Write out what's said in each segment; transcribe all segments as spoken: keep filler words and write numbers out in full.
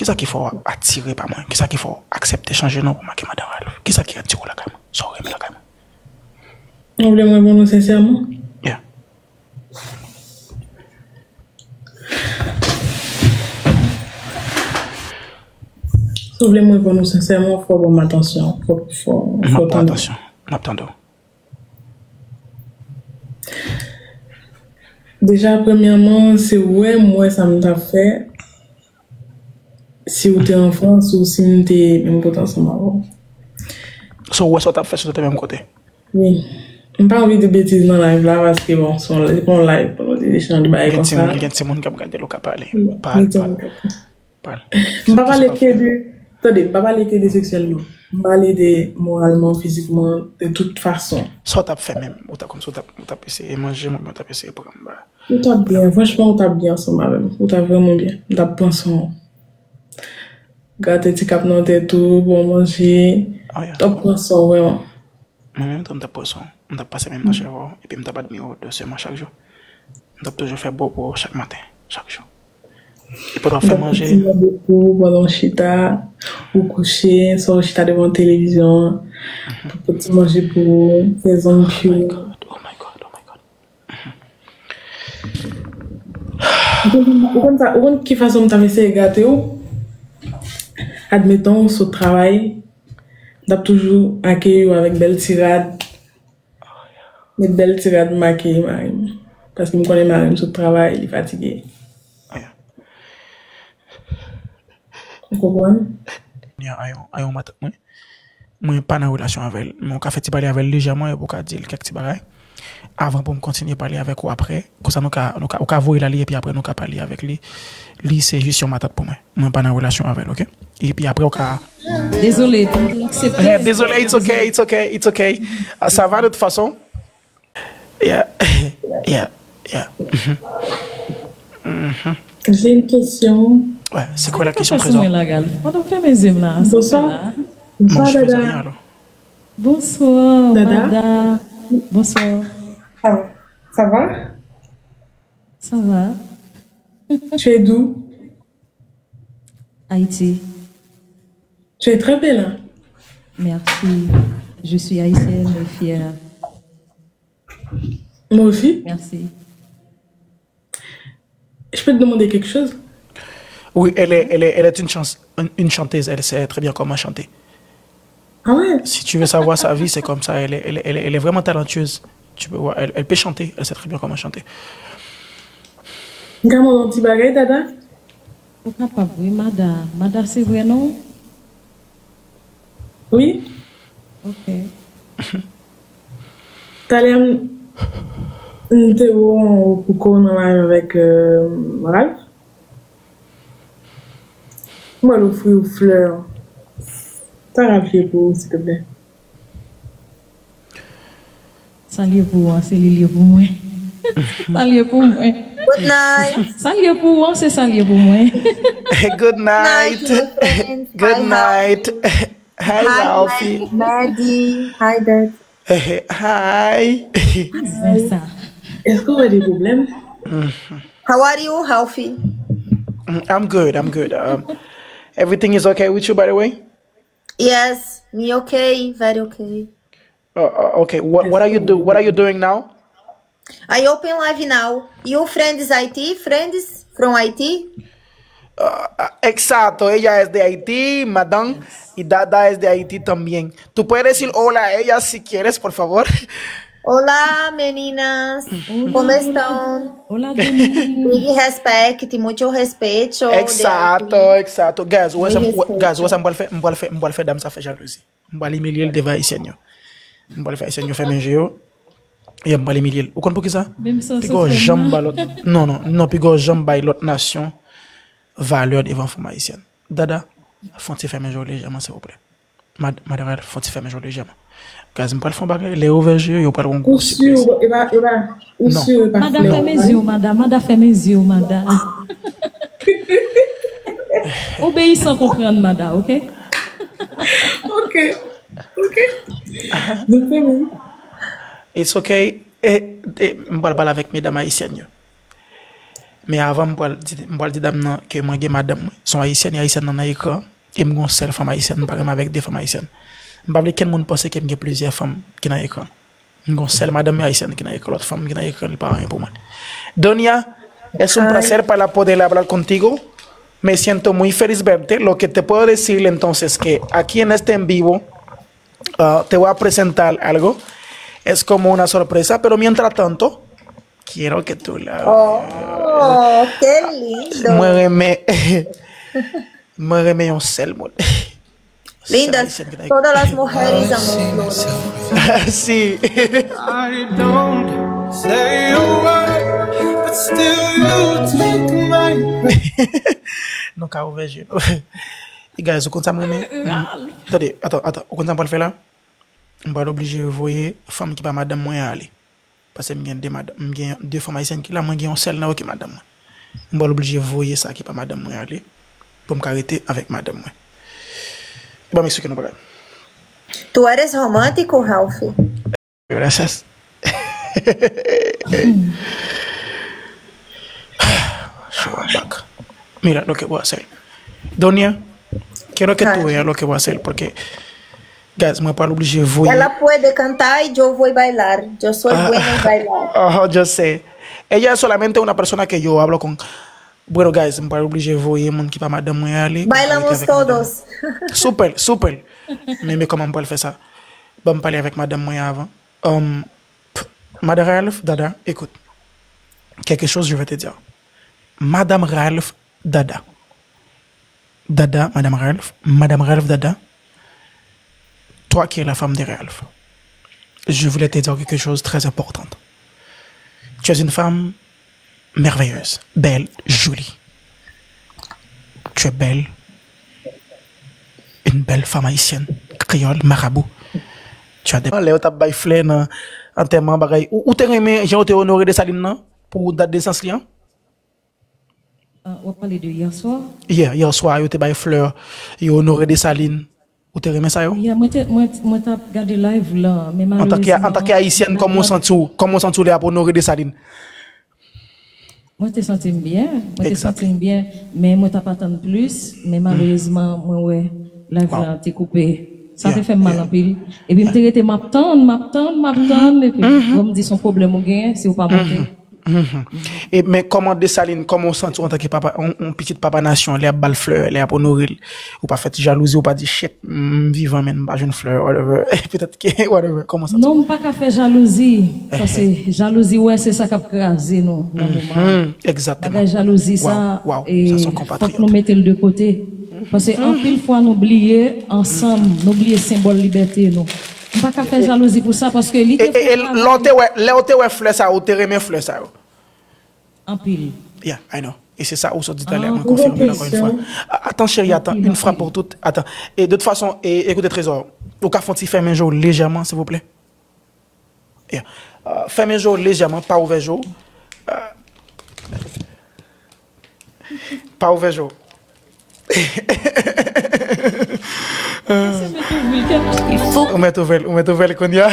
Kisa ki fè w atire pa mwen? Kisa ki fè w aksepte chanje non pou make Madan Ralph? Kisa ki atire w lakay mwen? Sa w renmen lakay mwen? Ou vle mwen reponn ou sensèman? Yeah. Si w vle mwen reponn ou sensèman, fò w ban m atansyon. Fò, fò, fò w tande. M ap pran atansyon. M ap tande w. Deja, premyèman, se wè m wè sa m t ap fè. Si w te an Frans ou si m te menm kote ansanm avè w. So, w wè sa w t ap fè si w te menm kote? Wi. M pa anvi di betiz nan live la, paske, bon, se yon, se pa yon live pou nou te echanj de bagay konsa. Gen timoun, gen timoun k ap gade l, ou ka pale. Pale, pale. M pa pale ke de, tande, m pa pale ke de seksyèlman. M pale de moralman, fizikman, de tout fason. Sa w t ap fè menm? Ou t ap, kòmsi w t ap, ou t ap eseye manje m, oubyen w t ap eseye pran m ba? Ou t ap byen, franchman, ou t ap byen ansanm avè m. Ou t ap vrèman byen. M t ap pran swen w. Grate ti kap nan tèt ou, ba w manje. T ap pran swen w vrèman. Mwen menm tou, m t ap pran swen w. M t ap pase menm nan cheve w, epi m t ap admire w dosyeman chak jou. M t ap toujou fè bò pou ou chak maten, chak jou. Epi w t ap fè manje. Mwen bokou, pandan w chita, ou kouche, swa w chita devan televizyon an, pou ti manje pou ou, fè zong piw. Oh my God, oh my God, oh my God. Ou konn, ou konn sa, ou konn ki fason m t ap eseye gate w? Admeton, ou sot travay, m t ap toujou akeyi w avèk bèl ti rad. Met bèl ti rad m akeyi mari m. Paske m konnen mari m sot travay, li fatige. Ou konprann? An yon, an yon matant mwen. Mwen pa nan relasyon avè l. Men w ka fè ti pale avè l lejèman epi w ka di l kèk ti bagay. Avan pou m kontinye pale avèk ou apre. Konsa nou ka, nou ka, ou ka voye l ale epi apre nou ka pale avèk li. Li se jis yon matant pou mwen. Mwen pa nan relasyon avè l, oke? Epi apre ou ka Dezole, pou m aksepte. Yeah, dezole, it's okay, it's okay, it's okay. Ah, sa va de toute façon. Yeah, yeah, yeah. Mhm. Mhm. J'ai une question. Ouais, c'est quoi la question, trésor? Mwen la, gal. Pandan m fèmen zye m la, sa fè la. Bonsoir. Bonsoir, Dada. Bonsoir, Dada. Bonsoir. Ah, ça va? Ça va. Tu es d'où? Haïti. Tu es très belle, hein? Merci. Je suis haïtienne et fière. Moi aussi. Merci. Je peux te demander quelque chose? Oui, elle est, elle est, elle est une chans-, une, une chanteuse. Elle sait très bien comment chanter. Ah ouais? Si tu veux savoir sa vie, c'est comme ça. Elle est, elle est, elle est, elle est vraiment talentueuse. Tu peux voir, elle, elle peut chanter. Elle sait très bien comment chanter. M ka mande yon ti bagay, Dada? Ou kapab, wi, Mada. Mada, se vrè non w? Wi. Ok. Talè m, m te wè w pou kò nan live avèk, euh, Ralph. Mwen ofri w flè. Sa Ralph ye pou ou, silteplè? Sa l ye pou ou an, se li l ye pou mwen. Sa l ye pou mwen. Good night. Sa l ye pou ou an, se sa l ye pou mwen. Good night. Good night. Hi, Ralphie. Maddie. Hi, Dad. Hi. Se sa. Èske w wè de pwoblèm? How are you, Ralphie? Mm, I'm good, I'm good. Um, everything is okay with you, by the way? Yes, me okay, very okay. Uh, uh, okay, what, what are you do? What are you doing now? I open live now. You friends I T, friends from I T? Uh, uh, exacto, ella es de Haití, madame, y Dada es de Haití también. ¿Tú puedes decir hola a ella si quieres, por favor? Hola, meninas. ¿Cómo están? Hola, Jenny. Big respect, mucho respeto. Exacto, exacto. Guys, wè sa, guys, wè sa, m pral fè, m pral fè, m pral fè dam sa fè jalouzi. M pral imilye l devan Ayisyèn yo. M pral fè Ayisyèn yo fèmen je yo. Yeah, m pral imilye l. Ou konn poukisa? Piga w janm bay lòt, non, non, non, piga w janm bay lòt nasyon valè devan fanm ayisyèn. Dada, fè yon ti fèmen je w lejèman, silvouplè. Mad-, madanm, fè yon ti fèmen je w lejèman. Guys, m pral fè yon bagay, lè yo ouvè je yo, yo pral wè yon gwo sipriz. Ou si, e pa, e pa, ou si, e pa flè. Mada, fèmen zye w, mada, mada, fèmen zye w, mada. Obeyi san konprann, mada, oke? Oke, oke. Nou fèmen. It's okay. E, e, m pral pale avèk medam ayisyèn yo. Men avan m pral di, m pral di dam nan ke mwen gen madanm mwen. Se yon ayisyèn, e ayisyèn nan nan ekran. E m gen yon sèl fanm ayisyèn, m pa renmen avèk de fanm ayisyèn. M pa vle kenn moun panse ke m gen plizyè fanm ki nan ekran. M gen yon sèl madanm ayisyèn ki nan ekran, lòt fanm ki nan ekran, li pa anyen pou mwen. Donia, es un placer para poder hablar contigo. Me siento muy feliz verte. Lo que te puedo decir entonces que aquí en este en vivo, ah, te voy a presentar algo. Es como una sorpresa, pero mientras tanto, quiero que tú la... Oh, qué lindo. Mwen renmen, mwen renmen yon sèl moun. Linda, todas las mujeres aman flores. Si. I don't say a word, but still you take my breath. Nou ka ouvè je nou. Guys, ou konn sa m renmen? Tande, atan, atan, ou konn sa m pral fè la? M pral oblije voye fanm ki pa madanm mwen an ale. Paske m gen de madanm, m gen de fanm ayisyèn ki la, mwen gen yon sèl nan yo ki madanm mwen. M pral oblije voye sa ki pa madanm mwen ale, pou m ka rete avèk madanm mwen. E ban m eksplike nou bagay. Tú eres romántico, Ralph. Gracias. Show back. Mira lo que voy a hacer. Donia, quiero que tú veas lo que voy a hacer, porque, guys, mwen pral oblije voye. Ella puede cantar y yo voy a bailar. Yo soy buena en bailar. Oh, yo sé. Ella es solamente una persona que yo hablo con. Bueno, guys, mwen pral oblije voye moun ki pa madanm mwen ale. Bailamos todos. Super, super. Men, men kòman mwen pral fè sa? Ban m pale avèk madanm mwen avan. Um, Madame Ralph, Dada, écoute. Quelque chose, je vais te dire. Madame Ralph, Dada. Dada, Madame Ralph, Madame Ralph, Dada. Toi qui es la femme de Ralph, je voulais te dire quelque chose de très important. Tu es une femme merveilleuse, belle, jolie. Tu es belle, une belle femme haïtienne, créole, marabout. Tu as des... Lè yo t ap bay flè nan antèman bagay, ou, ou te renmen jan yo te onore Desalin nan pou dat nesans li an? Ah, w ap pale de yè swa? Yeah, yè swa, yo te bay flè, yo onore Desalin. Ou te renmen sa yo? Yeah, mwen te, mwen, mwen t ap gade live la, men malerezman... Antanke, antanke ayisyèn, kòman w santi w, kòman w santi w lè y ap onore Desalin? Mwen te santi m byen, mwen te santi m byen, men mwen t ap atann plis, men malerezman, mwen wè live la te koupe. Sa te fè m mal anpil. Epi m te rete, m ap tann, m ap tann, m ap tann, epi bon, m di se yon pwoblèm ou genyen si w pa monte. Mhm. E, men kòman Desalin, kòman w santi w antanke papa, yon, yon pitit papa nasyon, lè y ap ba l flè, lè y ap onore l? Ou pa fè ti jalouzi, ou pa di, "Shit, m vivan, men m pa jwenn flè," whatever. Petèt ke, whatever, kòman w santi w? Non, m pa ka fè jalouzi, paske jalouzi, w wè, se sa k ap kraze nou nan moman an. Egzakteman. Bagay jalouzi sa, e, fòk nou mete l de kote. Paske anpil fwa nou bliye ansanm, nou bliye senbòl libète nou. M pa ka fè jalouzi pou sa, paske li te fè travay. E, e, e lè w te wè, lè w te wè flè sa yo, ou te renmen flè sa yo? Anpil. Yeah, I know. E se sa ou sot di talè, mwen konfime l ankò yon fwa. A-, atan, cheri, atan, une fois pour toutes, atan. E de toute façon, e, écoutez, Trésor, ou ka fè yon ti fèmen je w lejèman, silvouplè? Yeah. Euh, fèmen je w lejèman, pa ouvè je w. Euh, pa ouvè je w. Ou mèt ouvè l, ou mèt ouvè l kounye a.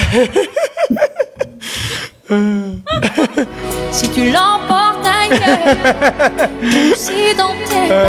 Si tu l'emportes ailleurs, ou si dans tes